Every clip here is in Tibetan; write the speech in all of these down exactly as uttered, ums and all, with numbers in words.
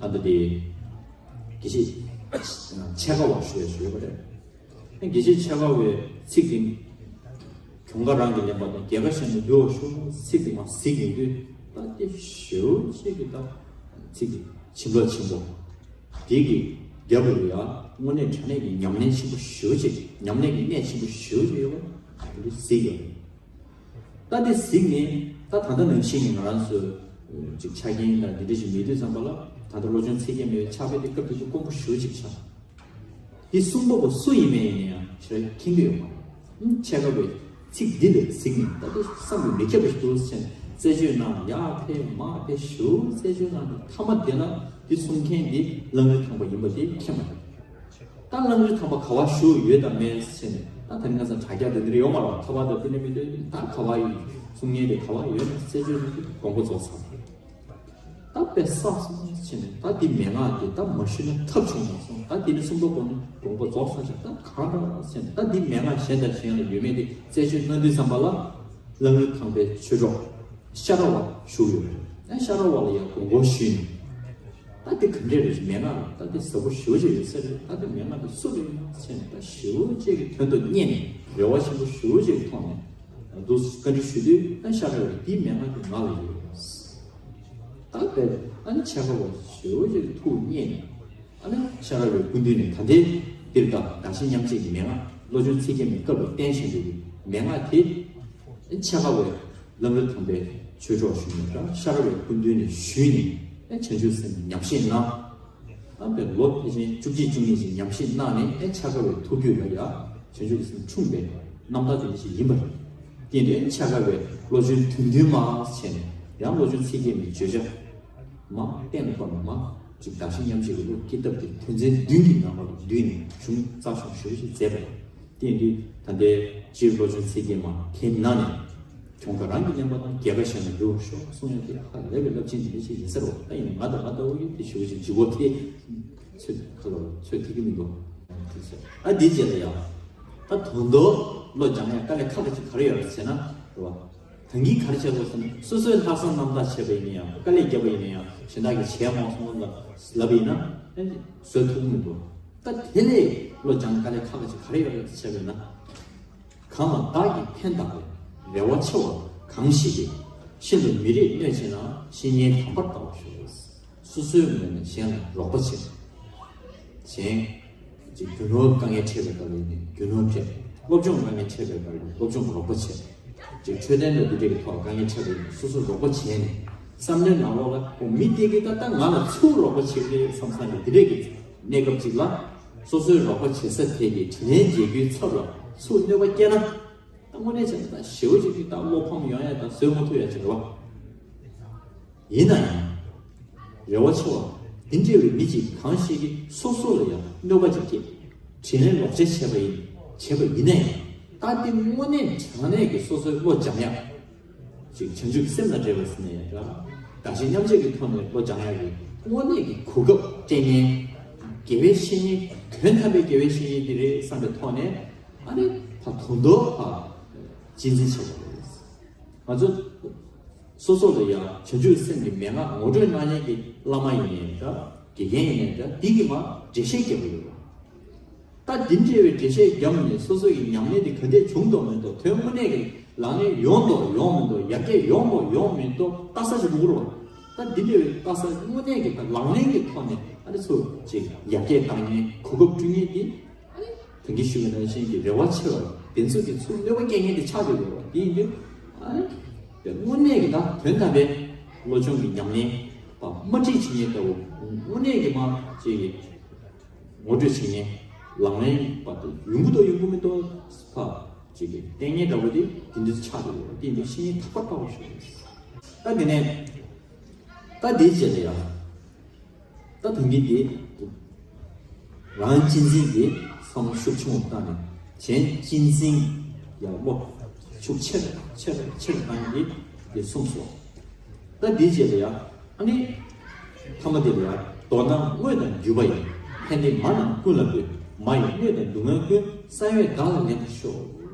ད་ལྟ་དེ་དགེ་བཤེས་འཆད་ཁ་བ་ཞུ་ཡ་ཞུ་ཡོད་པ་རེད། དགེ་བཤེས་འཆད་ཁ་བའི་ཚིག་དེ། གྱོང་ཁ་རང་གིས་ལེན་པ་དང་རྒྱལ་ཁ་གཞན་ལ་འབུལ་བར་ཤོག་ཚིག་དེ་མ་གཟིགས་ཡོང་དུས་ད་དེ་ཞེ་པོ་ཅིག་གི་ད་ཚིག་དེ་བྱིན་རླབས་ཆེན་པོ། དེ་གི་རྒྱབ་ལ་ཡ་དངོས་གནས་དྲང་གནས་ཀྱི་ཉམས་ལེན་ཆེན་པོ་ཞེ་པོ་ཅིག་ཉམས་ལེན་གྱི་གནད་ཆེན་པོ་ཞེ་པོ་ཅིག་ཡོད་པ་དེ་གཟིགས་ཡོང་། ད་དེ་གཟིགས་ནས་ད་ད་ལྟ་ནང་བཞིན་གྱི་ང་རང་ཚོ་ཅིག་ཆ་རྐྱེན་དང་འདི་འདྲ་ཞིག་མེད་དུས་ཙམ་པ་ལ་ད་ལྟ་བློ་སྦྱོང་ཚིག་བརྒྱད་མའི་ཕྱག་དཔེ་དེ་སྐབས་དེ་ཚོ་དཀོན་པོ་ཞེ་པོ་ཅིག་ཆགས། འདི་གསུང་པ་པོ་སུ་ཡིན་མིན་ཡིན་ན་ཡང་ཞེ་དྲག་མཁྱེན་གྱི་ཡོད་མ་རེད། ཨུམ་འཆད་ཁ་བའི་ཚིག་འདི་ལ་གཟིགས་ནས་ད་ལྟ་བསམ་པའི་མི་ཁྱབ་པ་ཞིག་འདུག་ཟེར་ནས་རྩད་གཅོད་གནང་ཡར་ཕེབས་མར་ཕེབས་ཞེ་པོ་རྩད་གཅོད་གནང་ནས་མཐའ་མ་དེ་ལ་འདི་གསུང་མཁན་འདི་གླང་རི་ཐང་པ་ཡིན་པ་དེ་མཁྱེན་པ་རེད། ད་གླང་རི་ཐང་པ་ག་བ་བཞུགས་ཡོད་དམ་མེད་ཟེར་ནས་ད་ད་ནི་ང་ཚོ་དྲ་རྒྱ་དེ་འདྲ་ཡོད་མ་རེད། ཁ་པར་དང་དེ་འདྲ་མི་འདུག་ད་ག་བ་ཡོད་གསུང་མཁན་དེ་ག་བ་ཡོད་ན་རྩད་གཅོད་གནང་དུས་དགོངས་པ་རྫོགས་ཚར། ད་དཔེ་བསགས་སོང་ཟེར་ནས་ད་འདི་མན་ངག་དེ་ད་མ་ཞུས་ན་ཐབས་བྱུང་མ་སོང་། ད་འདི་ནི་གསུང་པ་པོ་ནི་དགོངས་པ་རྫོགས་ཚར་ཅིག་ད་གང་འདྲ་ཟེར་ནས་ད་འདི་མན་ངག་གཞན་དང་གཞན་ལ་ཡོད་མེད་དེ་རྩད་གཅོད་གནང་དུས་ཙམ་པ་ལ་གླང་རི་ཐང་པའི་ཆོས་གྲོགས་ཤ་ར་བ་བཞུགས་ཡོད་རེད། ཨ་ཤ་ར་བ་ལ་ཡང་དགོངས་སྐོར་ཞུས་ནས་ད་འདི་ག་འདྲས་རེད། མན་ངག་ད་འདི་ཟབ་པོ་ཞེ་པོ་ཅིག་ཡོད་ས་རེད། ད་འདི་མན་ངག་འདི་སུ་ལ་ཡིན་ཟེར་ནས་ད་ཞེ་པོ་ཅིག་གི་དོན་དུ་གཉེར་ནས་རེ་བ་ཆེན་པོ་ཞེ་པོ་ཅིག་གི་ཐོག་ནས་འདུག་བཀའ་འདྲི་ཞུ་དུས་ཨ་ཤ་ར་བས་འདིའི་མན་ངག་འདི་ང་ལ་ཡོད། ད་དཔེ་ཨ་ནི་འཆད་ཁ་བ་ཞེ་པོ་ཅིག་ཐུགས་མཉེས་ནས་ཨ་ནི་ཤ་ར་བའི་སྐུ་མདུན་ནས་ད་ལྟའི་འདིར་ད་བདག་གཞན་མཉམ་བརྗེ་གི་མན་ངག་བློ་སྦྱོང་ཚིག་བརྒྱད་མའི་སྐབས་ལ་བསྟན་བཞིན་པའི་མན་ངག་དེ་འཆད་ཁ་བའི་གླང་རི་ཐང་པའི་ཆོས་གྲོགས་ཞུས་ནས་ད་ཤ་ར་བའི་སྐུ་མདུན་ནས་ཞུས་ནས་ཨ་བྱང་ཆུབ་སེམས་ཉམས་བཞེས་གནང་། ཨ་ཕའི་ལོ་ཕལ་ཆེར་བཅུ་གཅིག་བཅུ་གཉིས་ཤིག་ཉམས་བཞེས་གནང་ནས་ཨེ་འཆད་ཁ་བའི་ཐུགས་རྒྱུད་ལ་ཡ་བྱང་ཆུབ་ཀྱི་སེམས་འཁྲུངས་པའི་རྣམ་ཐར་དེ་འདྲ་ཞིག་ཡིན་པ་རེད། དེ་འདྲའི་འཆད་ཁ་བའི་བློ་སྦྱོང་དོན་བདུན་མ་བྱས་ནས་ཡང་བློ་སྦྱོང་ཚིག་བརྒྱད་མའི་བརྗོད་བྱ་མ་གཏན་ལ་ཕབ་ནས་མ་ཅིག་བདག་གཞན་མཉམ་བརྗེ་གི་བློ་སྐྱེ་ཐབས་དེ་དོན་ཚན་བདུན་གྱི་ནང་ལ་བསྡུས་ནས་གཞུང་རྩ་ཆེན་ཞེ་པོ་ཞིག་མཛད་པ་རེད། དེ་ཡིན་དུས་ད་ལྟའི་སྤྱིར་བློ་སྦྱོང་ཚིག་བརྒྱད་མ་དེའི་ནང་ནས་གྱོང་ཁ་རང་གིས་ལེན་པ་དང་རྒྱལ་ཁ་གཞན་ལ་འབུལ་བར་ཤོག་གསུང་ཡ་དེ་ཧ་ལས་པའི་རླབས་ཆེན་འདི་འདྲ་ཞིག་ཡིན་ས་རེད། ད་ཡིན་ན་ང་དང་ང་ལྟ་བུ་ཡིན་དེ་ཞེ་པོ་ཅིག་འཇིགས་པ་སྐྱེ། ཚོད་ཁ་ལོ་ཚོད་ཐིག་གི་མི་འདུག་ཨ་འདིའི་རྗེས་ལ་ཡང་ད་དོན་དུ་བློ་སྦྱང་ཡ་དཀའ་ལས་ཁག་ཁག་ཅིག་ག་རེ་ཡོད་རེད་ཟེར་ན་རེད་བ། ད་གིན་ག་རེ་བྱས་པ་ཟེར་ན་སོ་སོའི་ལྷག་བསམ་རྣམ་དག་བྱས་པ་ཡིན་ན་ཡང་དཀའ་ལས་བརྒྱབ་པ་ཡིན་ན་ཡང་གཞན་དག་གིས་བྱས་མ་སོང་ལ་ལབ་ཡིན་ན་ཨ་བཟོད་ཐུབ་ཀྱི་མི་འདུག་ད་དེ་ལས་བློ་སྦྱང་དཀའ་ལས་ཁག་ཁག་ཅིག་ག་རེ་ཡོད་རེད་བྱས་པ་ཡིན་ན། གང་ལ་བདག་གིས་ཕན་བཏགས་པའི་རེ་བ་ཆེ་བ་གང་ཞིག་གིས། ཤིན་ཏུ་མི་རིགས་གནོད་བྱེད་ན། བཤེས་གཉེན་དམ་པར་བལྟ་བར་ཤོག་སོ་སོའི་ངོས་ནས་གཞན་ལ་རོགས་པ་བྱེད། གཞན་གྱི་རྒྱུ་ནོར་དཀའ་ངལ་འཕྲད་པའི་སྐབས་ལ་ཡིན་ན་རྒྱུ་ནོར་སྤྲད། སློབ་སྦྱོང་དཀའ་ངལ་འཕྲད་པའི་སྐབས་ལ་སློབ་སྦྱོང་རོགས་པ་བྱེད། ཅིག་འཕྲོད་བསྟེན་དང་འདི་འདྲའི་གི་ཐོག་དཀའ་ངལ་འཕྲད་པ་ཡིན་ན་སོ་སོ་རོགས་པ་བྱས་ནས་བསམ་བློའི་ནང་ལོགས་ལ་ཨོ་མི་དེ་གིས་ད་ལྟ་ང་ལ་ཚུར་རོགས་པ་བྱེད་ཀྱི་རེད་བསམ་བསམ་གི་འདི་འདྲའི་གི་གནས་སྐབས་ཅིག་ལ་སོ་སོའི་རོགས་པ་བྱེད་ས་དེ་གི་དྲིན་ལན་འཇལ་རྒྱུའི་ཚབ་ལ་ཚུར་གནོད་པ་སྐྱེལ་ན། ད་དངོས་གནས་བྱས་ན་ད་ཞེ་པོ་ཅིག་གིས་ད་བློ་ཕམ་ཡོང་ཡ་ད་བཟོད་མ་ཐུབ་ཡ་ཅིག་རེད་བ། ཡིན་ན་ཡང་། རེ་བ་ཆེ་བ། འདི་འདྲ་བའི་མི་གཅིག་གང་ཞིག་གིས་སོ་སོ་ལ་ཡང་གནོད་པ་ཅིག་སྐྱེལ། དྲིན་ལན་ལོག་འཇལ་བྱས་པ་ཡིན་བྱས་པ་ཡིན་ན་ཡང་། ད་འདི་དངོས་གནས་དྲང་གནས་ཀྱི་སོ་སོའི་བློ་སྦྱང་ཡག་ཅིག་བྱང་ཆུབ་ཀྱི་སེམས་དང་འབྲེལ་བ་ཟེར་ན་ཡང་འདྲ། བདག་གཞན་མཉམ་བརྗེ་གི་ཐོག་ནས་བློ་སྦྱང་ཡག་གི་དངོས་གནས་ཀྱི་གོ་སྐབས་སྤྲད་མཁན། དགེ་བའི་བཤེས་གཉེན་དོན་དམ་པའི་དགེ་བའི་བཤེས་གཉེན་འདི་རེད་བསམ་པའི་ཐོག་ནས། ཨ་ནི་ཕ་དོན་དུ་ཕ་གཅེས་འཛིན་བྱེད་དགོས་རེད། ང་ཚོ་སོ་སོ་ལ་ཡང་བྱང་ཆུབ་སེམས་ཀྱི་མན་ངག་ངོ་སྤྲོད་གནང་མཁན་གྱི་བླ་མ་ཡིན་ནའི་འདྲ། དགེ་རྒན་ཡིན་ནའི་འདྲ། འདི་གི་མ་འགྲེལ་བཤད་རྒྱབ་ཀྱི་ཡོད་པ། ད་འདི་འདྲ་བའི་འགྲེལ་བཤད་བརྒྱབ་ནས་སོ་སོ་ཡི་ཉམས་ལེན་དེ་ག་འདྲས་བྱུང་འདུག་མི་འདུག་དོན་དངོས་གནས་ཀྱི་ལག་ལེན་ཡོང་འདུག་ཡོང་མི་འདུག་ཡར་རྒྱས་ཡོང་འདུག་ཡོང་མི་འདུག་ལྟ་ས་ཞིག་དགོས་རེད་བ། ད་འདི་འདྲ་བའི་ལྟ་ས་དངོས་གནས་ཀྱི་ད་ལག་ལེན་གྱི་ཐོག་ནས་ཨ་ནི་ཚུར་ཅིག་ཡར་རྒྱས་བཏང་མཁན་གོ་སྐབས་བསྐྲུན་མཁན་དེ། ཨ་ནི་ད་གིན་ཞུས་པ་ནང་བཞིན་གྱི་རེ་བ་ཆེ་བ་དེ་ཚོ་གི་ཚུར་གནོད་པ་སྐྱེལ་མཁན་དེ་ཆགས་བསྡད་ཡོད་རེད་བ། དེ་ཡིན་དུས་ཨ་ནི་དེ་དངོས་གནས་ཀྱི་ད་དོན་དམ་པའི་བློ་སྦྱོང་གི་ཉམས་ལེན་པ་དམར་ཁྲིད་བྱེད་མཁན་ལྟ་བུ་དངོས་གནས་ཀྱི་མ་ཅིག་གི་ངོ་སྤྲོད་བྱེད་མཁན་ལག་ལེན་པ་དེ་ཡོང་གི་འདུག་ཡོང་གི་མི་འདུག་ཕ་ཅིག་གི་བསྟེན་མཁན་འདྲ་བོ་དེ་དེ་འདྲ་ཆགས་བསྡད་ཡོད་རེད་བ། དེ་ཡིན་དུས་བཤེས་གཉེན་དམ་པར་བལྟ་བར་ཤོག་ད་དེ་ནས་ད་དེའི་རྗེས་ལ་ཡང་། ད་དེང་གི་འདི་རང་གཅེས་འཛིན་འདི་བསམ་བློ་ཤུགས་ཆུང་བ་བཏང་ནས་གཞན་གཅེས་འཛིན་ཡག་པོ་ཤུགས་ཆེར་ཆེར་ཆེར་བཏང་གི་འདི་གསུངས་སོ། ད་འདིའི་རྗེས་ལ་ཡང་ཨ་ནི་ཐ་མ་འདི་ལ་ཡང་མདོར་ན་དངོས་དང་བརྒྱུད་པ་ཡི། ཕན་བདེ་མ་རྣམས་ཀུན་ལ་འབུལ། མ་ཡི་གནོད་དང་སྡུག་བསྔལ་ཀུན། གསང་བས་བདག་ལ་ལེན་པར་ཤོག་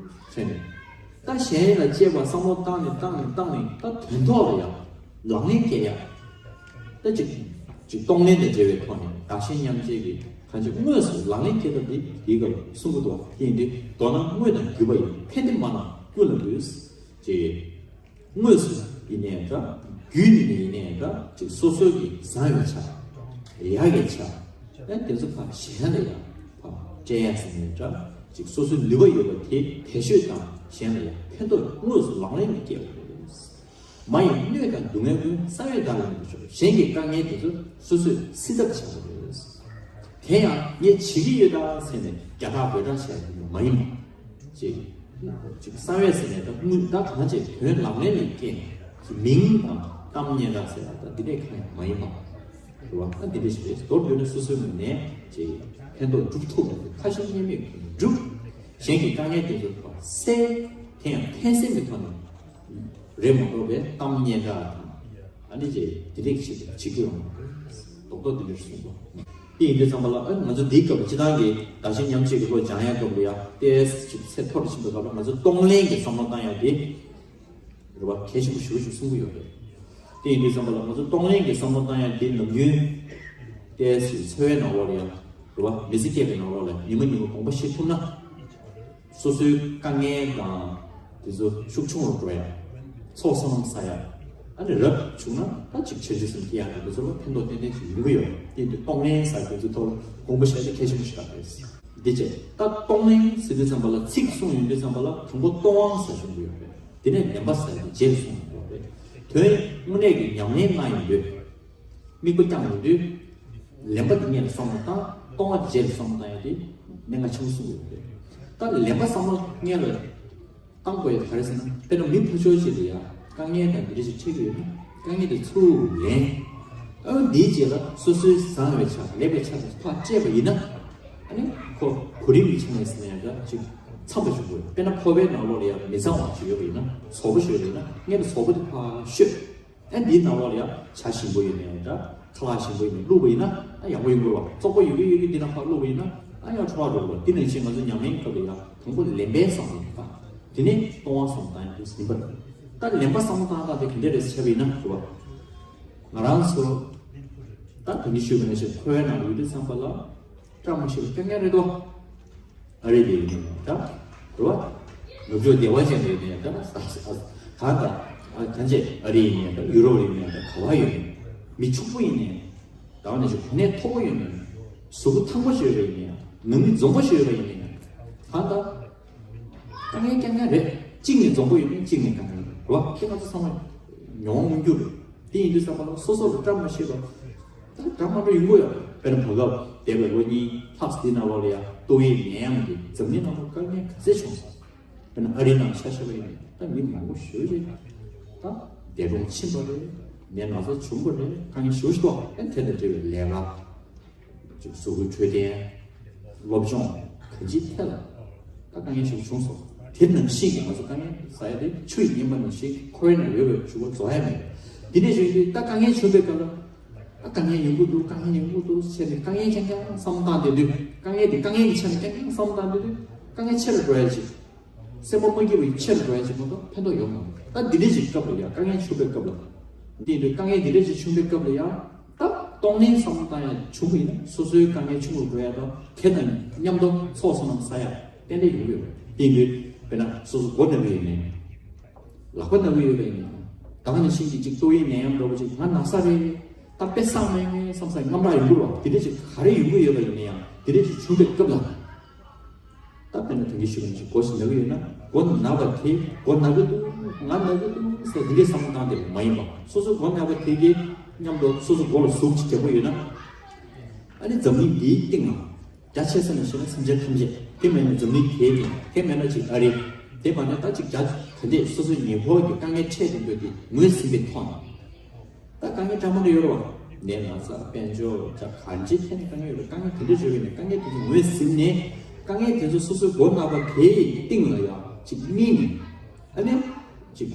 ཟེར་ནས། ད་གཞན་ལ་གཅེས་པ་བསམ་བློ་བཏང་ནས་བཏང་ནས་བཏང་ནས་ད་དོན་ཐོག་ལ་ཡང་ལག་ལེན་སྐྱེལ་ཡག་ད་ཅིག་ གཏོང་ལེན་དང་འབྲེལ་བའི་ཐོག་ནས་བདག་གཞན་མཉམ་བརྗེ་གི་གང་ཅི་དངོས་སུ་ལག་ལེན་འཁེལ་ཐབས་འདི་དེའི་སྐབས་གསུང་གི་འདུག་དེ་ཡིན་དུས་མདོར་ན་དངོས་དང་བརྒྱུད་པ་ཡི་ཕན་བདེ་མ་གནང་ཀུན་ལ་འདུས། ཅེས་དངོས་སུ་ཡིན་ནའི་འདྲ། བརྒྱུད་ནས་ཡིན་ནའི་འདྲ། ཅིག་སོ་སོའི་གི་བཟང་བའི་ཆ། ཡག་གི་ཆ། ཨ་དེ་ཚོ་ཕར་གཞན་ལ་ཡང་ཕར་སྤྲད་ཡ་ཟེར་ནའི་འདྲ། ཅིག་སོ་སོའི་ནུས་པ་ཡོད་པ་དེ་བེད་སྤྱོད་དང་གཞན་ལ་ཡང་ཕན་ཐོགས་དངོས་སུ་ལག་ལེན་དུ་སྐྱེལ་བ་རེད། མ་ཡི་གནོད་དང་སྡུག་བསྔལ་ཀུན། གསང་བས་བདག་ལ་མི་བྱུང་། གཞན་གྱི་དཀའ་ངལ་དེ་ཚོ་སོ་སོས་སེལ་ཐབས་བྱ་དགོས། དེ་ཡང་ངས་བྱེད་ཀྱི་ཡོད་ད་ཟེར་ནས་རྒྱ་ཐག་འབོད་སྒྲ་བྱས་པ་མ་ཡིན་པ། ཅེས། ཅིག་གསང་བས་ཟེར་ནས་ད་དངུལ་ད་གང་བྱས་དོན་ལག་ལེན་ལ་བསྐྱེད་ནས་མིང་དང་གཏམ་སྙན་གྲགས་ཟེར་བ་ད་འདི་འདྲས་གང་ཡང་མ་ཡིན་པ། རེད་བ། ད་འདི་འདྲས་ཞིག་རེད། མདོར་བསྡུས་ན་སོ་སོའི་ངོས་ནས་ཅིག་ཕན་ཐོགས་སྒྲུབ་ཐུབ་པ་ཁ་ཞེ་གཉིས་མེད་ཀྱིས་སྒྲུབ། གཞན་གྱི་དཀའ་ངལ་དེ་ཚོ་སེལ། དེ་ཡང་ཕན་སེམས་ཀྱི་ཐོག་ནས། རེད་མ་གཏོགས་པའི་གཏམ་སྙན་གྲགས་དང་། ཨ་ནི་ཅེ་དེ་རིགས་ཞིག་བྱེད་ཀྱི་ཡོང་། རྡོག་རྡོག་དེ་འདྲ་གསུངས་པ། དེ་ཡིན་དུས་ཙམ་པ་ལ་ཨ་ང་ཚོ་འདིའི་སྐབས་ལ་སྤྱི་བཏང་གི་བདག་གཞན་མཉམ་བརྗེ་གི་སློབ་སྦྱང་ཡ་སྐབས་ལ་ཡ་ཏེས་ཅིག་ཚད་མཐོ་རུ་ཕྱིན་པའི་སྐབས་ལ་ང་ཚོ་གཏོང་ལེན་གྱི་བསམ་བློ་བཏང་ཡ་དེ། རེད་བ། གལ་ཆེན་པོ་ཞེ་པོ་ཞིག་གསུང་གི་ཡོད་རེད། དེ་ཡིན་དུས་ཙམ་པ་ལ་ང་ཚོ་གཏོང་ལེན་གྱི་བསམ་བློ་བཏང་ཡ་དེ་ནམ་རྒྱུན་ཏེས་ཅིག་འཚོ་བའི་ནང་ལོགས་ལ་ཡ་རེད་བ། མི་ཚེ་སྐྱེལ་བའི་ནང་ལོགས་ལ་ཉི་མ་ཉིན་མོ་དགོངས་པ་བཞེས་ཐུབ་ན། སོ་སོའི་དཀའ་ངལ་དང་དེ་ཚོ་ཤུགས་ཆུང་རུ་འགྲོ་ཡ། ཚོགས་བསོད་ནམས་བསགས་ཡ། ཨ་ནི་རབ་བྱུང་ན་ད་ཅིག་ཆེར་ཆེར་སེམས་སྐྱེ་ཡ་དང་དེ་ཚོ་ལ་ཕན་ཐོགས་ཏན་ཏན་ཅིག་ཡོང་གི་ཡོད་རེད། དེ་དུས་གཏོང་ལེན་ཟེར་དེ་ཚོའི་ཐོག་ལ་དགོངས་པ་བཞེས་ཏེ་གལ་ཆེན་པོ་ཞིག་རེད། འདི་བྱས་ད་གཏོང་ལེན་ཟེར་དུས་ཙམ་པ་ལ་ཚིག་གསུངས་ཡོང་དུས་ཙམ་པ་ལ་དང་པོ་གཏོང་བ་ཟེར་བྱུང་གི་ཡོད་རེད། དེ་ནས་ལེན་པ་ཟེར་དེ་རྗེས་ལ་གསུངས་ཡོང་གི་ཡོད་རེད། དོན་དངོས་གནས་ཀྱི་ཉམས་ལེན་གནང་ཡོང་དུས། དམིགས་པ་བསྐྱངས་ཡོང་དུས། ལེན་པ་དེ་སྔོན་ལ་བསམ་བློ་བཏང་། གཏོང་བ་དེ་རྗེས་ལ་བསམ་བློ་བཏང་ཡ་དེ་གནད་འགག་ཆེན་པོ་གསུངས་ཡོད་རེད། ད་ལེན་པ་བསམ་བློ་སྔོན་ལ་བཏང་དགོས་ཡ་དེ་ག་རེ་ཟེར་ན། དཔེར་ན་མི་ཕར་ཕྱོགས་ཅིག་ལ་ཡ་དཀའ་ངལ་དང་འདི་འདྲ་ཞིག་འཕྲད་ཀྱི་ཡོད་ན་དཀའ་ངལ་དེ་ཚུར་ལེན། ཨ་འདིའི་རྗེས་ལ་སོ་སོའི་བཟང་བའི་ཆ་ལེགས་པའི་ཆ་དེ་ཕར་སྤྲད་པ་ཡིན་ན། ཨ་ནི་ཁོ་གོ་རིམ་གྱི་ཆ་ནས་ཟེར་ན་ཡང་འདྲ་ཅིག་འཚམ་པ་ཞིག་དགོས། དཔེར་ན་ཕོར་པའི་ནང་ལོགས་ལ་ཡ་མི་གཙང་བ་ཞིག་ཡོད་པ་ཡིན་ན། ཟོག་པོ་ཞིག་ཡོད་པ་ཡིན་ན་སྔོན་ལ་ཟོག་པོ་དེ་ཕར་བཤོས། ཨ་འདིའི་ནང་ལོགས་ལ་ཡང་ཇ་ཞིམ་པོ་ཡོད་ནའི་འདྲ། ཁ་ལག་ཞིམ་པོ་ཡོད་ནའི་བླུགས་པ་ཡིན་ན་ཨ་ཡག་པོ་ཡོང་གི་རེད་བ། བཙོག་པ་ཡོད་གི་ཡོད་གི་འདི་ནང་ཕར་བླུགས་པ་ཡིན་ན་ཨ་ཡང་འཕྲོ་བརླག་འགྲོ་གི་རེད་བ། འདི་ནང་བཞིན་ང་ཚོ་ཉམས་ལེན་སྐབས་ལ་ཡང་དང་པོ་ལེན་པའི་བསམ་བློ་དང་། དེ་ནས་གཏོང་བ་བསམ་བློ་བཏང་ཡ་དེ་ཡིན་པ་རེད། ད་ལེན་པ་བསམ་བློ་བཏང་སྟངས་དེ་ག་འདྲ་རེད་ཟེར་བ་ཡིན་ན་རེད་བ། ང་རང་ཚོ་ད་དེ་ནི་ཞུས་པ་ནང་བཞིན་འཚོ་བའི་ནང་ཡོད་དུས་ཙམ་པ་ལ། བཀྲ་མ་ཤིས་པའི་དཀའ་ངལ་རེད་དོ། ཨ་རི་ལ་ཡིན་ནའི་འདྲ། རེད་བ། ནུབ་ཕྱོགས་བདེ་བ་ཅན་ལ་ཡིན་ནའི་འདྲ། ད་ད་ཨ་གང་བྱས་ཨ་རི་ཡིན་ནའི་འདྲ། ཡུ་རོབ་ཡིན་ནའི་འདྲ། ག་བ་ཡོད་ནའི། མི་ཕྱུག་པོ་ཡིན་ནའི། ད་ནི་ཅིག་གོ་གནས་མཐོ་པོ་ཡོད་ནའི། གཟུགས་པོ་ཐང་པོ་ཞིག་ཡོད་པ་ཡིན་ནའི། ནང་མི་འཛོམས་པོ་ཞིག་ཡོད་པ་ཡིན་ནའི། ད་ད། དཀའ་ངལ་དཀའ་ངལ་རེད། གཅིག་ནས་འཛོམས་པོ་ཡོད་ནའི་གཅིག་ནས་དཀའ་ངལ་རེད་བ། དེ་ང་ཚོ་ཚང་མ་མྱོང་མྱོང་རྒྱུ་རེད། དེ་ཡིན་དུས་ཙམ་པ་ལ་སོ་སོ་ལ་བཀྲ་མ་ཤིས་པ། ད་འདྲ་མ་འདྲ་ཡོང་གི་ཡོད། དཔེར་ན་བར་སྐབས་འདས་པའི་ལོ་གཉིས་ལྷག་ཙམ་དེའི་ནང་ལོགས་ལ་ཡ་ཏོག་དབྱིབས་ནད་ཡམས་ཀྱིས་འཛམ་གླིང་ནང་ལ་དཀའ་ངལ་ག་ཚད་བྱུང་སོང་། དཔེར་ན་ཨ་རིའི་ནང་ཆ་བཞག་པ་ཡིན་ན་ད་མི་མང་པོ་ཞེ་པོ་ཅིག་ད་འདས་གྲོངས་ཕྱིན་པ་རེད། ནད་ན་ཚ་བྱུང་པ་རེད། དཀའ་ངལ་ཞེ་པོ་ཅིག་འདུག་ཨ་དེ་དང་འབྲེལ་བའི་ལས་ཀ། ཅིག་གཟུགས་པོའི་འཕྲོད་བསྟེན། སློབ་སྦྱོང་གང་ཅིའི་ཐད་ལ་ད་དཀའ་ངལ་ཞིག་བྱུང་སོང་། དེ་ནང་བཞིན་གྱི་ང་ཚོ་དཀའ་ངལ་ཟ་ཡ་དེ་ཆུ་ཡིས་མཉེན་པ་ནང་བཞིན་འཁོར་བའི་ནང་ཡོད་པའི་གཞུག་གུ་རྫོགས་ཡ་མེད། འདི་འདྲ་ཞིག་ཡིན་དུས་ད་དཀའ་ངལ་བྱུང་བའི་སྐབས་ལ་ད་དཀའ་ངལ་ཡོང་གི་འདུག་དཀའ་ངལ་ཡོང་གི་འདུག་ཟེར་ནས་དཀའ་ངལ་རྐྱང་རྐྱང་བསམ་བཏང་བསྡད་དུས། དཀའ་ངལ་དེ་དཀའ་ངལ་གྱི་ཆ་ནས་རྐྱང་རྐྱང་བསམ་བཏང་བསྡད་དུས་དཀའ་ངལ་ཆེ་རུ་འགྲོ་ཡ་ཅིག་སེམས་པ་མ་སྐྱིད་པ་ཡིས་ཆེ་རུ་འགྲོ་ཡ་ཅིག་མ་གཏོགས་ཕན་ཐོགས་ཡོད་མ་རེད། ད་འདི་འདྲ་ཅིག་སྐབས་ལ་ཡ་དཀའ་ངལ་བྱུང་བའི་སྐབས་ལ། འདི་འདྲ་དཀའ་ངལ་འདི་འདྲ་ཅིག་བྱུང་བའི་སྐབས་ལ་ཡ། ད་གཏོང་ལེན་བསམ་བློ་བཏང་ཡ་བྱུང་བ་ཡིན་ན་སོ་སོའི་དཀའ་ངལ་ཆུང་རུ་འགྲོ་ཡ་དང་དེ་དང་མཉམ་དུ་ཚོགས་བསོད་ནམས་བསགས་ཡ་ཏན་ཏན་ཡོང་གི་ཡོད་རེད། དེ་ཡིན་དུས་དཔེར་ན་སོ་སོ་མགོ་ན་གི་ཡོད་ནའི། ལག་པ་ན་གི་ཡོད་པ་ཡིན་ནའི། ད་ག་ནང་བཞིན་གྱི་ཅིག་ཏོག་དབྱིབས་ནད་ཡམས་འདྲ་བོ་ཅིག་ང་ན་ས་རེད། ད་དཔེ་བསགས་མེད་ངེས་བསམ་ས་དངངས་སྐྲག་ཡོང་གི་རེད་བ། དེ་འདྲ་ཅིག་ག་རེ་ཡོང་གི་ཡོད་པ་ཡིན་ན་ཡང་དེ་འདྲ་ཅིག་བྱུང་བའི་སྐབས་ལ། ད་དཔེར་ན་དེང་གི་ཞུ་བ་ནང་བཞིན་མགོ་ཞིག་ན་གི་ཡོད་ན་མགོ་ན་བ་དེ་མགོ་ན་གི་འདུག་ང་ན་གི་འདུག་ཟེར་འདི་འདྲའི་བསམ་བློ་བཏང་བསྡད་པ་མ་ཡིན་པ། སོ་སོའི་མགོ་ན་བ་དེ་གི་མཉམ་དུ་སོ་སོ་མགོ་ལ་ཟུག་ཅིག་རྒྱག་གི་ཡོད་ན། ཨ་ནི་འཛམ་གླིང་འདིའི་སྟེང་ལ་རྒྱ་ཆེ་ས་ནས་བཤད་ན་སེམས་ཅན་ཐམས་ཅད་དེ་མེད་ན་འཛམ་གླིང་དེའི་སྟེང་དེ་མེད་ན་ཅིག་ཨ་རི་དེ་མ་ནས་ད་ཅིག་རྒྱ་ད་ལྟའི་སོ་སོའི་ཉེ་འཁོར་གྱི་དཀའ་ངལ་འཕྲད་བསྡད་འདོད་དེ་ངོས་ཟིན་པའི་ཐོག་ནས། ད་དཀའ་ངལ་འདྲ་མི་འདྲ་ཡོད་རེད་བ། ནད་ན་ཚ་དཔལ་འབྱོར་ཇ་གང་ཅིའི་ཐད་ནས་དཀའ་ངལ་ཡོད་རེད། དཀའ་ངལ་དེ་འདྲ་བརྗོད་པས་ནས་དཀའ་ངལ་དེ་ཚོ་ངོས་ཟིན་ནས་དཀའ་ངལ་དེ་ཚོ་སོ་སོའི་མགོ་ན་བ་དེའི་སྟེང་ལ་ཡང་ཅིག་དམིགས་ནས་ཨ་ནི་ཅིག་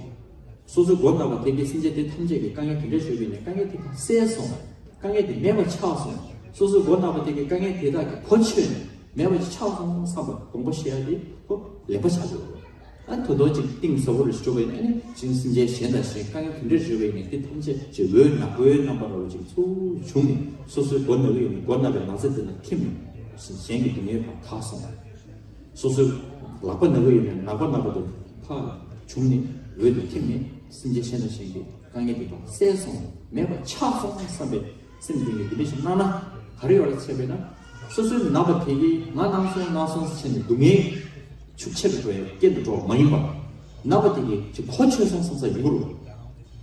སོ་སོའི་མགོ་ན་བ་དེ་གའི་སེམས་ཅན་དེ་ཐམས་ཅད་ཀྱི་དཀའ་ངལ་དེ་འདྲ་བརྗོད་པས་ནས་དཀའ་ངལ་དེ་དག་སེལ་སོང་། དཀའ་ངལ་དེ་མེད་པ་ཆགས་སོང་། སོ་སོའི་མགོ་ན་བ་དེ་གའི་དཀའ་ངལ་དེ་དག་གི་གོ་ཆོད་ནས་མེད་པ་ཆགས་སོང་བསམ་པ་དགོངས་པ་བཞེས་ཡ་དེ་ཁོ་ལེགས་པ་ཆགས་ཡོད་རེད། ཨ་ནི་ད་དུང་ཅིག་གཏིང་ཟབ་པོ་རེ་ཞིག་འགྲོ་བ་ཡིན་ན། ཨ་ནི་ཅིག་སེམས་ཅན་གཞན་དང་གཞན་དཀའ་ངལ་ག་འདྲ་ཞིག་ཡོད་པ་ཡིན་ནའང་དེ་ཐམས་ཅད་ཅིག་འོད་ནག་པོའི་རྣམ་པ་འདྲ་བོ་ཅིག་ཚུར་བྱུང་ནས། སོ་སོའི་མགོ་ན་གི་ཡོད་ནི་མགོ་ན་བའི་ན་ཚ་དེ་ལ་ཐིམ་ནས་གཞན་གྱི་སྡུག་བསྔལ་ཕར་དག་སོང་། སོ་སོའི་ལག་པ་ན་གི་ཡོད་ནི་ནག་པོ་ནག་པོ་དེ་ཕར་བྱུང་ནས་འོད་དེ་ཐིམ་ནས་སེམས་ཅན་གཞན་དང་གཞན་གྱི་དཀའ་ངལ་དེ་དག་བསལ་སོང་། མེད་པ་ཆགས་སོང་བསམ་པའི་སེམས་དེ་ནི་འདི་འདྲ་ཞིག་གནང་ན་ག་རེ་ཡོད་རེད་ཟེར་བས་ན། སོ་སོའི་ན་བ་དེ་གིས་ང་གནང་སོང་གནང་སོང་ཟེར་བྱས་ནས་སྡུག་བསྔལ་ཤུགས་ཆེ་རུ་འགྲོ་ཡ་རྐྱེན་དུ་འགྲོ་བ་མ་ཡིན་པ། ན་བ་དེ་གིས་ཅིག་གོ་ཆོད་སོང་བསམ་ས་ཡོང་གི་རེད།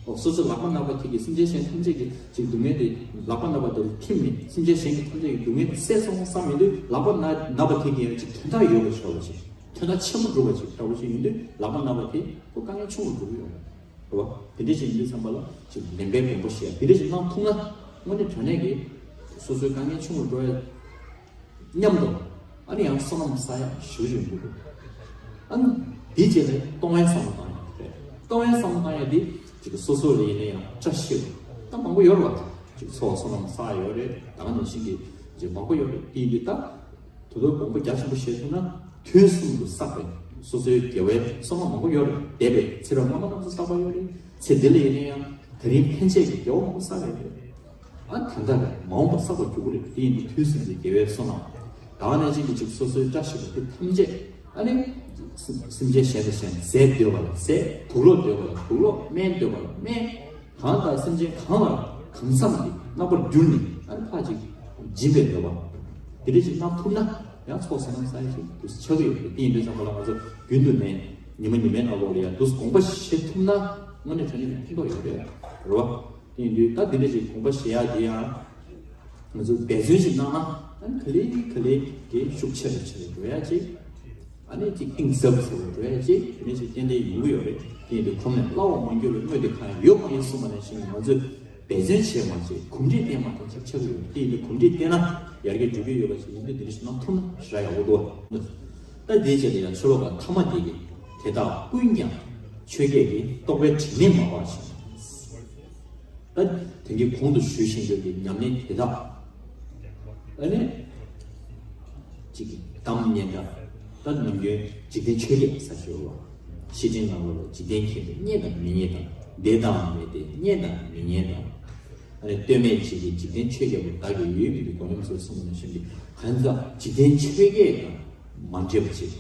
ཨོ། སོ་སོའི་ལག་པ་ན་བ་དེ་གིས་སེམས་ཅན་གཞན་ཐམས་ཅད་ཀྱི་ཅིག་སྡུག་བསྔལ་དེ། ལག་པ་ན་བ་དེ་ལ་ཐིམ་ནས་སེམས་ཅན་གཞན་གྱི་ཐམས་ཅད་ཀྱི་སྡུག་བསྔལ་དེ་བསལ་སོང་བསམ་ཡོང་དུས། ལག་པ་ན་ན་བ་དེ་གིས་ཡང་ཅིག་དོན་དག་ཡོད་པ་ཞིག་འདྲ་བོ་ཞིག་དོན་དག་ཆེན་པོ་འགྲུབ་པ་ཞིག་འདྲ་བོ་ཞིག་ཡིན་དུས། ལག་པ་ན་བ་དེ་ཁོ་དཀའ་ངལ་ཆུང་རུ་འགྲོ་གི་ཡོད་རེད། རེད་བ། དེ་འདྲ་ཞིག་ཡིན་དུས་ཙམ་པ་ལ་ཅིག་ལེན་པའི་དགོངས་པ་བཞེས་ཡ་དེ་འདྲ་ཞིག་གནང་ཐུབ་ན། དངོས་གནས་དྲང་གནས་ཀྱི་སོ་སོའི་དཀའ་ངལ་ཆུང་རུ་འགྲོ་ཡ་མཉམ་དུ། ཨ་ནི་ཡང་བསོད་ནམས་བསགས་ཡ་ཞེ་པོ་ཅིག་འདུག་ཨ་ནི་དེའི་རྗེས་ལ་གཏོང་བའི་བསམ་བློ་བཏང་ཡ་རེད། གཏོང་བའི་བསམ་བློ་བཏང་ཡ་དེ་ཅིག་སོ་སོ་ལ་ཡིན་ན་ཡང་བཀྲ་ཤིས་པ་ད་མང་པོ་ཡོད་རེད་བ། ཅིག་ཚོགས་བསོད་ནམས་བསགས་ཡོད་རེད། ད་ག་ནང་བཞིན་གྱི་ཅིག་མང་པོ་ཡོད་རེད། དེ་ཡིན་དུས་ད་དོ་དོ་དགོངས་པ་རྒྱ་ཆེན་པོ་བཞེས་ཐུབ་ན། དུས་གསུམ་དུ་བསགས་པའི་སོ་སོའི་དགེ་བའི་བསོད་ནམས་མང་པོ་ཡོད་རེད། འདས་པའི་ཚེ་རབས་སྔ་མ་རྣམས་སུ་བསགས་པ་ཡོད་རེད། ཚེ་འདི་ལ་ཡིན་ན་ཡང་དེ་རིང་ཕན་ཆད་ཀྱི་དགེ་བ་མང་པོ་བསགས་ཡོད་རེད། ཨ། ད་ལྟ་རེད། མ་འོངས་པ་བསགས་པར་འགྱུར་གྱི་རེད། དེ་ཡིན་དུས་དུས་གསུམ་གྱི་དགེ་བའི་བསོད་ནམས། ད་ག་ནང་བཞིན་གྱི་ཅིག་སོ་སོའི་བཀྲ་ཤིས་པ་དེ་ཐམས་ཅད། ཨ་ནི་སེམས་སེམས་ཅན་གཞན་དང་གཞན། ཟས་འདོད་པ་ལ་ཟས། དུག་ལོག་འདོད་པ་ལ་དུག་ལོག་སྨན་འདོད་པ་ལ་སྨན། གང་དང་སེམས་ཅན་གང་ལ་གང་འཚམ་གྱི་རྣམ་པར་གྱུར་ནས། ཨ་ནི་ཕར་ཅིག་སྦྱིན་པའི་འདོད་པ་དེ་འདྲ་ཅིག་གནང་ཐུབ་ན། ཡང་ཚོགས་བསོད་ནམས་བསགས་ཡ་ཞིག་ཏུ་ཆགས་ཀྱི་ཡོད་རེད། དེ་ཡིན་དུས་ཙམ་པ་ལ་ང་ཚོ་རྒྱུན་དུ་ནས་ཉི་མ་ཉི་མའི་ནང་ལོགས་ལ་ཡང་དུས་དགོངས་པ་བཞེས་ཐུབ་ན། དངོས་གནས་དྲང་གནས་ཀྱི་ཕན་ཐོགས་ཡོད་རེད། རེད་བ། དེ་ཡིན་དུས་ད་འདི་འདྲ་ཞིག་དགོངས་པ་བཞེས་ཡག་དེ་ཡང་ང་ཚོས་འབད་བརྩོན་ཞིག་གནང་ན། ཨ་ནི་ག་ལེ་ག་ལེ་གི་ཤུགས་ཆེ་རུ་ཆེ་རུ་འགྲོ་ཡག་ཅིག་ཨ་ནི་ཅིག་གཏིང་ཟབ་ཟབ་རུ་འགྲོ་ཡག་ཅིག་དེ་འདྲ་ཞིག་ཏན་ཏན་ཡོང་གི་ཡོད་རེད། དེ་ཡིན་དུས་གོམས་ནས་སླ་བར་མ་འགྱུར་བའི་དངོས་དེ་གང་ཡང་ཡོད་མ་ཡིན་གསུངས་པ་ནང་བཞིན། ང་ཚོས་འབད་བརྩོན་བྱས་མ་བྱས་གོམས་འདྲིས་བསྟེན་མ་བསྟེན་ཅིག་ཆགས་ཀྱི་ཡོད་རེད། དེ་ཡིན་དུས་གོམས་འདྲིས་བསྟེན་ན་ཡར་རྒྱས་འགྲོ་གི་ཡོད་པ་ཞིག་ཡིན་དུས། འདི་འདྲ་ཞིག་གནང་ཐུབ་ན་ཞེ་དྲག་ཡག་པོ་འདུག་ད་དེའི་རྗེས་ལ་ཡང་ཕྱི་ལོགས་པ་ཐ་མ་དེ་གིས། དེ་དག་ཀུན་ཀྱང་ཆོས་བརྒྱད་ཀྱི་རྟོག་པའི་དྲི་མས་མ་སྦགས་ཤིང་། ད་དེང་གི་གོང་དུ་ཞུས་བཞིན་དུ་གི་ཉམས་ལེན་དེ་དག་ཨ་ནི་ཅིག་གི་གཏམ་སྙན་གྲགས། ད་ནམ་རྒྱུན་འཇིག་རྟེན་ཆོས་བརྒྱད་ཟེར་ཞུ་བ། བཤེས་སྤྲིང་ནང་ལོགས་ལ་འཇིག་རྟེན་མཁྱེན་པའི་སྙན་དང་མི་སྙན་དང་། བདེ་དང་མི་བདེ་སྙན་དང་མི་སྙན་དང་། ཨ་ནི་ལྟོས་མེད་བྱེད་ཀྱི་འཇིག་རྟེན་ཆོས་བརྒྱད་པོ། བདག་གི་ཡུལ་མིན་པའི་སྒོ་ཉམས་སུ་གསུངས་པ་ནང་བཞིན་གྱི། གང་ཟག་འཇིག་རྟེན་ཆོས་བརྒྱད་དང་མ་འདྲེས་པ་ཅིག་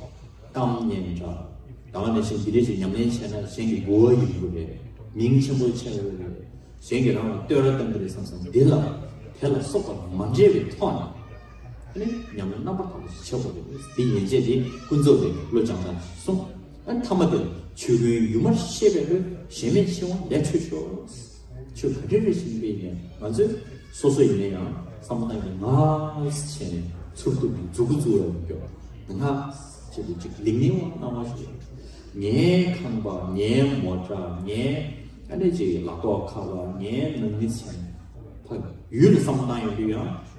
གཏམ་སྙན་གྲགས། ད་ག་ནང་བཞིན་འདི་འདྲ་ཞིག་ཉམས་ལེན་བྱས་ན་གཞན་གྱི་མགུ་བ་ཡིར་གྱི་རེད། མིང་ཆེན་པོ་ཆགས་ཀྱི་རེད། གཞན་གྱིས་རང་ལ་བསྟོད་ར་གཏོང་གི་རེད་བསམ་བསམ། འདི་ལ་དེ་ལ་སོགས་པ་མ་འདྲེས་པའི་ཐོག་ནས། ཨ་ནི་ཉམས་ལེན་རྣམ་པར་དག་པ་ཞིག་བྱེད་དགོས་རེད། དེ་ཡན་ཆད་དེ་ཀུན་རྫོབ་པའི་བློ་སྦྱང་སྟངས་གསུངས། ཨ་ནི་ཐ་མ་དེ་ལ་ཆོས་ཀུན་ཡུལ་མར་ཤེས་པའི་བློས། གཞན་མེད་ཕྱིར་འོང་ལས་འཕྲོས་ཤོག་ཆོས་ག་འདྲ་རེ་ཞིག་ཡིན་པ་ཡིན་ནའང་། ང་ཚོས་སོ་སོ་ཡིན་ན་ཡང་བསམ་བློ་བཏང་གི། ང་བྱས་ནས་ཚུར་ཐུག་གི་མཛུ་གུ་བཙུགས་ཡོང་རྒྱུ། ང་བྱས་ཏེ་ཅིག་ལིང་ལིང་བ་སྣང་བ་ཞིག་ངའི་ཁང་པ། ངའི་མོ་ཊ། ངའི་ཨ་ནི་ཅིག་ལག་ཐོགས་ཁ་པར། ངའི་ནང་མི་ཚང་མ་ཕ་ཡུལ་ལ་བསམ་བློ་བཏང་ཡོང་དུས་ཡང་།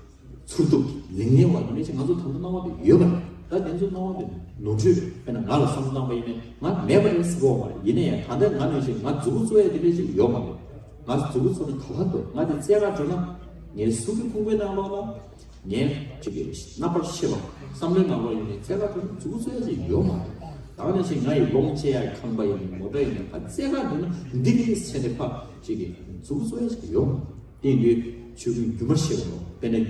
ཚུར་ཐུག་ལིང་ལིང་བ་ཡིན་ནའི་ཅིག་ང་ཚོ་ད་ལྟ་སྣང་བ་དེ་ཡོད་པ་རེད། ད་དེ་ཚོ་སྣང་བ་དེ་ནོར་འཁྲུལ་རེད། དཔེར་ན་ང་ལ་བསམ་བློ་བཏང་པ་ཡིན་ནའི་ང་མེད་པ་རེད་ཟེར་གྱི་ཡོད་མ་རེད། ཡིན་ན་ཡང་ད་ལྟ་ང་ནང་བཞིན་ང་མཛུ་གུ་བཙུགས་ཡ་དེ་འདྲ་ཅིག་ཡོད་མ་རེད། ང་མཛུ་གུ་བཙུགས་ན་ག་པར་འདུག་ང་དེ་བཙལ་ག་འགྲོ་ན། ངའི་གཟུགས་ཀྱི་ཕུང་པོའི་ནང་ལོགས་ལ། ངའི་ཅིག་གི་རྣམ་པར་ཤེས་པ་བསམ་བློའི་ནང་ལོགས་ཡིན་ནའི་བཙལ་ག་འགྲོ་ན་མཛུ་གུ་བཙུགས་ཡ་ཅིག་ཡོད་མ་རེད། ད་ནང་བཞིན་ང་ཡི་ལོངས་སྤྱད་ཡ་ཁང་པ་ཡིན་ནའི་མོ་ཊ་ཡིན་ནའི་ཕར་བཙལ་ག་འགྲོ་ན་འདི་རེད་ཟེར་ནས་ཕར་ཅིག་གི་མཛུ་གུ་བཙུགས་ཡ་ཅིག་ཡོད་མ་རེད། དེ་ཡིན་དུས་ཆོས་ཀུན་སྒྱུ་མར་ཤེས་པ་ལ། དཔེར་ན་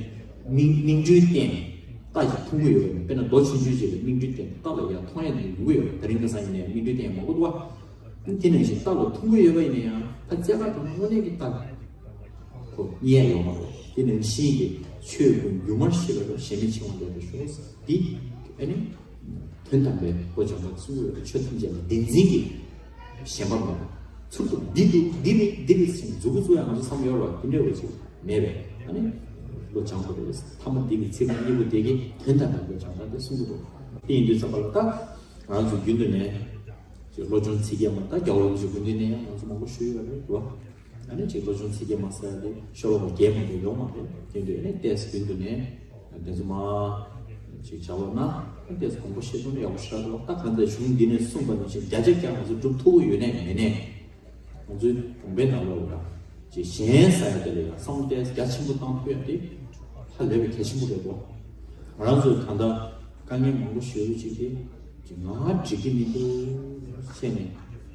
སྨིན་སྨིན་གྲོལ་བསྟན་ནས་རྟ་ཞིག་འཐུང་གི་ཡོད་པ་ཡིན་ན། དཔེར་ན་མདོ་ཆུང་ཆུང་ཅིག་ལ་སྨིན་གྲོལ་བསྟན་ནས་རྟ་ལ་ཡར་འཐུང་ཡ་དེ་ཡོང་གི་ཡོད་རེད། དེ་རིང་ཁ་སང་ཡིན་ནའི་སྨིན་གྲོལ་བསྟན་ཡ་མང་པོ་འདུག་བ། དེ་ནང་བཞིན་རྟ་ལ་འཐུང་གི་ཡོད་པ་ཡིན་ན་ཡང་ད་བཙལ་ག་འགྲོ་ན་དངོས་གནས་ཀྱི་རྟ་ཁོ་རྙེད་ཡ་ཡོད་མ་རེད། དེ་ནང་བཞིན་གྱི་ཆོས་ཀུན་སྒྱུ་མར་ཤེས་པ་ལ་གཞན་མེད་ཕྱིར་འོང་ལས་འཕྲོས་ཤོག་འདི་ཨ་ནི། དོན་དམ་པའི་བློ་སྦྱང་བ་གསུང་ཡོད་པའི་ཆོས་ཐམས་ཅད་ལ་བདེན་འཛིན་གྱི་ཞེན་པ་མེད་པ། ཚུར་དུ་འདི་འདུག་འདི་རེད་འདི་རེད་ཟེར་མཛུ་གུ་བཙུགས་ཡ་ང་ཚོ་བསམ་ཡོད་རེད་བ། དེ་འདྲ་བ་ཅིག་མེད་པས། ཨ་ནི་བློ་སྦྱང་དགོས་རེད། ཐ་མ་འདི་གི་ཚིག་རྐང་གཉིས་པོ་དེ་གིས་དོན་དམ་པའི་བློ་སྦྱང་སྟངས་དེ་གསུང་གི་འདུག་དེ་ཡིན་དུས་ཙམ་པ་ལ་ད་ང་ཚོ་རྒྱུན་དུ་ནས་ཅིག་བློ་སྦྱོང་ཚིག་བརྒྱད་མ། ད་རྒྱལ་བ་རིན་པོ་ཆེ་སྐུ་མདུན་ནས་ཡང་ང་ཚོ་མང་པོ་ཞུས་ཡོད་རེད་བ། ཨ་ནི་ཅིག་བློ་སྦྱོང་ཚིག་བརྒྱད་མ་ཟེར་ཡ་དེ་ཤོ་ལོ་ཀ་བརྒྱད་མ་གཏོགས་ཡོད་མ་རེད། དེ་འདྲ་ཨ་ནི་ཏོག་ཙམ་རྒྱུན་དུ་ནས་དེ་ཚོ་མ་ཅིག་བྱ་བ་ན་ཨ་ནི་ཏོག་ཙམ་དགོངས་པ་བཞེས་ཐུབ་ན་ཡག་པོ་ཞེ་དྲག་འདུག་ད་གང་ལྟར་གཞུང་འདི་ནས་གསུངས་པ་ནང་བཞིན་བརྒྱ་ཆ་བརྒྱ་ང་ཚོ་སྒྲུབ་ཐུབ་ཀྱི་ཡོད་ནའི་མེད་ནའི། ང་ཚོའི་གྲོང་པའི་ནང་ལོགས་ལ་ཅིག་གཞན་ཟེར་ཡ་དེ་ལ་ཡང་བསམ་བློ་ཏོག་ཙམ་རྒྱ་ཆེན་པོ་བཏང་ཐུབ་ཡ་དེ་ཧ་ལས་པའི་གལ་ཆེན་པོ་རེད་འདུག་ང་རང་ཚོའི་ད་ལྟ་དཀའ་ངལ་མང་པོ་ཞེ་པོ་ཅིག་དེ་ཅིག་ང་འགྲིག་གི་མི་འདུག་བྱས་ནས་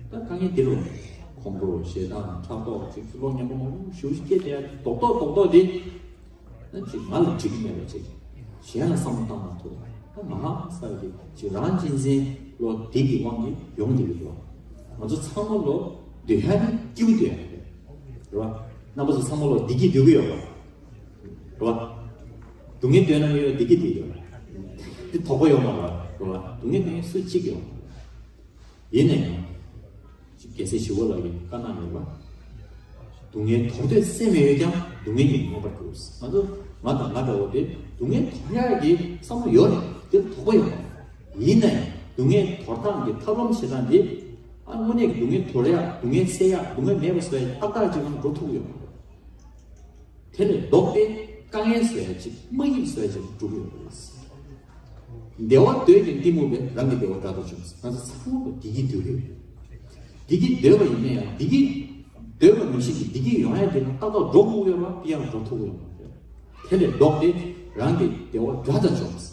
ད་དཀའ་ངལ་དེ་རུ་ཁོང་ཁྲོ་ཞེ་སྡང་ཕྲག་དོག་ཅིག་བློ་ཉམས་པོ་མང་པོ་ཞེ་པོ་ཅིག་སྐྱེས་བསྡད་ཡ་རྡོག་རྡོག་རྡོག་རྡོག་དེ། ཨ་ཅིག་ང་ལ་འགྲིག་གི་མེད་པ་ཅིག་གཞན་ལ་བསམ་བློ་བཏང་མ་ཐུབ། ད་མ་ཧ་ས་གི་ཅིག་རང་གཅེས་འཛིན་བློ་བདེ་གི་དབང་གིས་ཡོང་བསྡད་ཀྱི་འདུག་ང་ཚོ་ཚང་མ་ལོ་སྡོད་ཡ་ནི་སྐྱིད་པོ་སྡོད་ཡ་རེད། རེད་བ། རྣམ་པ་ཚོ་ཚང་མ་ལོ་བདེ་སྐྱིད་སྡོད་ཀྱི་ཡོད་པ། རེད་བ། སྡུག་བསྔལ་སྡོད་ན་ཡོད་བདེ་སྐྱིད་སྡོད་ཡོད། དེ་དོགས་པ་ཡོང་མ་རེད་བ། རེད་བ། སྡུག་བསྔལ་སྡོད་ན་སུ་གཅིག་ཡོང་། ཡིན་ནའི། གལ་སྲིད་ཞི་བ་ལྷ་གིས་བཀའ་གནང་ཡོད་པ། སྡུག་བསྔལ་དོར་འདོད་སེམས་ཡོད་ཀྱང་སྡུག་བསྔལ་ཉིད་མངོན་པར་འགྱུར། ང་ཚོ་ང་དང་ང་འདྲ་བོ་དེ་སྡུག་བསྔལ་དོར་ཡག་གི་བསམ་བློ་ཡོད་རེད། དེ་དོགས་པ་ཡོད་མ་རེད། ཡིན་ནའི་སྡུག་བསྔལ་དོར་སྟངས་ཀྱི་ཐབས་ལམ་བྱེད་སྟངས་དེ། ཨ་དངོས་གནས་ཀྱི་སྡུག་བསྔལ་དོར་ཡག་སྡུག་བསྔལ་སེལ་ཡག་སྡུག་བསྔལ་མེད་པ་བཟོ་ཡག་ཏག་ཏག་ཅིག་ལ་འགྲོ་ཐུབ་ཀྱི་ཡོད་མ་རེད། དེ་ལས་ལྡོག་སྟེ་དཀའ་ངལ་བཟོ་ཡ་ཅིག་དམའ་འབེབས་བཟོ་ཡ་ཅིག་འགྲོ་གི་ཡོད་པ་རེད། བདེ་བ་འདོད་ཀྱང་གཏི་མུག་པས། རང་གི་བདེ་བ་དགྲ་དང་འཇོམས། ང་ཚོ་ཚང་མ་བདེ་སྐྱིད་འདོད་ཀྱི་ཡོད། བདེ་སྐྱིད་འདོད་པ་ཡིན་ན་ཡང་བདེ་སྐྱིད་འདོད་པ་ནང་བཞིན་གྱི་བདེ་སྐྱིད་ཡོང་ཡ་དེ་ལ་ཏག་ཏག་འགྲོ་དགོས་ཡོད་པ་དེ་ཡང་འགྲོ་ཐུབ་ཀྱི་ཡོད་མ་རེད། དེ་ལས་ལྡོག་སྟེ་རང་གི་བདེ་བ་དགྲ་དང་འཇོམས།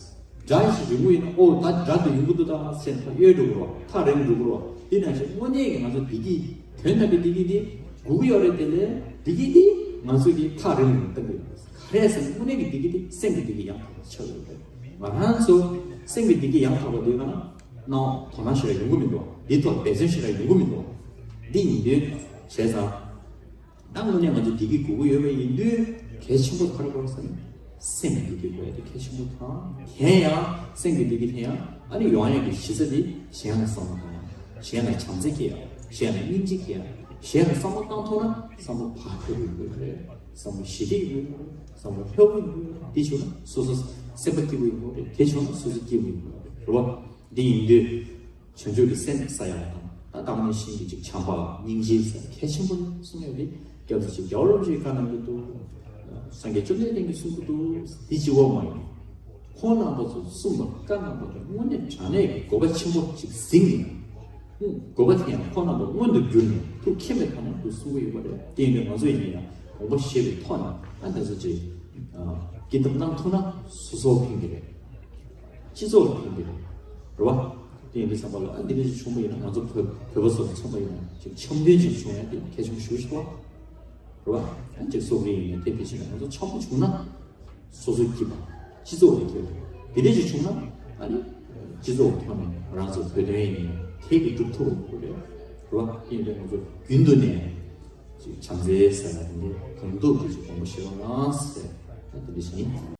དགྲ་ཞིག་ཡོང་གི་ཡིན་ན། ཨོ་ད་དགྲ་དེ་ཡོང་གི་འདུག་ད་ཟེར་ཐག་གཡོལ་འགྲོ་གི་རེད། ཐག་རིང་འགྲོ་གི་རེད། དེ་ནང་བཞིན་དངོས་གནས་ཀྱི་ང་ཚོ་བདེ་སྐྱིད་དོན་དམ་པའི་བདེ་སྐྱིད་དེ་དགོས་ཀྱི་ཡོད་རེད། དེ་ལས་བདེ་སྐྱིད་དེ་ང་ཚོ་གི་ཐག་རིང་རིང་བཏང་གི་ཡོད། ག་རེ་ཟེར་ན་དངོས་གནས་ཀྱི་བདེ་སྐྱིད་དེ་སེམས་ཀྱི་བདེ་སྐྱིད་ཡང་དག་པ་ཆགས་ཡོད་རེད། ང་རང་ཚོ་སེམས་ཀྱི་བདེ་སྐྱིད་ཡང་དག་པ་དེ་ག་ན་ནང་དོ་སྣང་ཞེ་དྲག་ཡོང་གི་མི་འདུག་འདི་ཐོག་འབད་བརྩོན་ཞེ་དྲག་ཡོང་གི་མི་འདུག་འདི་ཡིན་དུས་བྱས་ཙང་། ད་དངོས་གནས་ང་ཚོ་བདེ་སྐྱིད་དགོས་ཀྱི་ཡོད་པ་ཡིན་དུས་གལ་ཆེན་པོ་ག་རེ་དགོས་ཟེར་ན། སེམས་བདེ་སྐྱིད་དགོས་ཡ་དེ་གལ་ཆེན་པོ་དང་། གཞན་ཡང་སེམས་ཀྱི་བདེ་སྐྱིད་དེ་ཡང་ཨ་ནི་ཡོང་ཡ་གི་གཞི་རྩ་དེ་གཞན་ལ་བསམ་བློ་གཏོང་ཡ། གཞན་ལ་བྱམས་བརྩེ་སྐྱེ་ཡ། གཞན་ལ་སྙིང་རྗེ་སྐྱེ་ཡ། གཞན་ལ་བསམ་བློ་བཏང་ཐུབ་ན་བསམ་བློ་བག་ཕེབས་ཡོང་གི་རེད། བསམ་བློ་ཞི་བདེ་ཡོང་གི་རེད། བསམ་བློ་ལྷོད་པོ་ཡོང་གི་རེད། དེ་བྱུང་ན་སོ་སོ་སེམས་པ་སྐྱིད་པོ་ཡོང་གི་རེད། དེ་བྱུང་ན་སོ་སོ་སྐྱིད་པོ་ཡོང་གི་རེད། རེད་བ། འདི་ཡིན་དུས། བྱང་ཆུབ་ཀྱི་སེམས་བསགས་ཡག་དང་། ད་དེ་ནང་བཞིན་གྱི་ཅིག་བྱམས་པ་སྙིང་རྗེ་ཟེར་གལ་ཆེན་པོ་གསུངས་ཡོད་རེད། སྐྱབས་སུ་མཆི། རྒྱལ་བ་རིན་པོ་ཆེས་བཀའ་གནང་གི་འདུག་སངས་རྒྱས་བཅོམ་ལྡན་འདས་ཀྱིས་གསུང་གི་འདུག་འདི་གཅིག་པོ་མ་ཡིན། ཁོང་རྣམ་པ་ཚོས་གསུངས་པ་བཀའ་གནང་བ་དེ་དངོས་གནས་དྲང་གནས་ཀྱི་དགོས་པ་ཆེན་པོ་ཅིག་གཟིགས་ནས། དགོས་པ་དེ་ཡང་ཁོང་རྣམ་པ་མངོན་དུ་གྱུར་ནས་ཐུགས་མཁྱེན་པའི་ཐོག་ནས་འདུག་གསུང་གི་ཡོད་པ་རེད། དེ་ཡིན་དུས་ང་ཚོ་ཡིན་ན་ཡང་དགོངས་པ་བཞེས་པའི་ཐོག་ནས་ཨ་འདི་ཚོ་ཅིག་སྐྱིད་ཐབས་གནང་ཐུབ་ན་སོ་སོར་ཕན་གྱི་རེད། སྤྱི་ཚོགས་ལ་ཕན་གྱི་རེད། རེད་བ། དེ་ཡིན་དུས་ཙམ་པ་ལ་ཨ་འདི་འདྲ་ཞིག་བྱུང་བ་ཡིན་ན། ང་ཚོ་བོད་བོད་པ་ཚོ་ལ་མཚོན་པ་ཡིན་ན་ཅིག་འཆམ་མཐུན་ཅིག་བྱུང་ཡ་དེ་གལ་ཆེན་པོ་ཞེ་པོ་ཅིག་རེད་བ། ཨ་ཅིག་སོག་རིགས་ཡིན་ནའི་དེ་ཕལ་ཆེར་ང་ཚོ་འཆམ་པོ་བྱུང་ན་སོ་སོ་སྐྱིད་པ། སྤྱི་ཚོགས་ལ་སྐྱིད་པ། དེ་འདྲ་ཞིག་བྱུང་ན་ཨ་ནི་སྤྱི་ཚོགས་ཐོག་ནས་རང་ཚོ་བོད་དོན་ཡིན་ནའི་དེ་གི་སྒྲུབ་ཐུབ་པ་རེད། རེད་བ། དེ་ཡིན་དུས་ང་ཚོ་རྒྱུན་དུ་ནས་ཅིག་བྱམས་བརྩེ་ཟེར་ན་དེ་འདྲ་གང་ཐུབ་ཀྱིས་ཅིག་དགོངས་པ་བཞེས་རོགས་གནང་ཟེར། ཨ་དེ་འདྲ་ཞིག་ཡིན།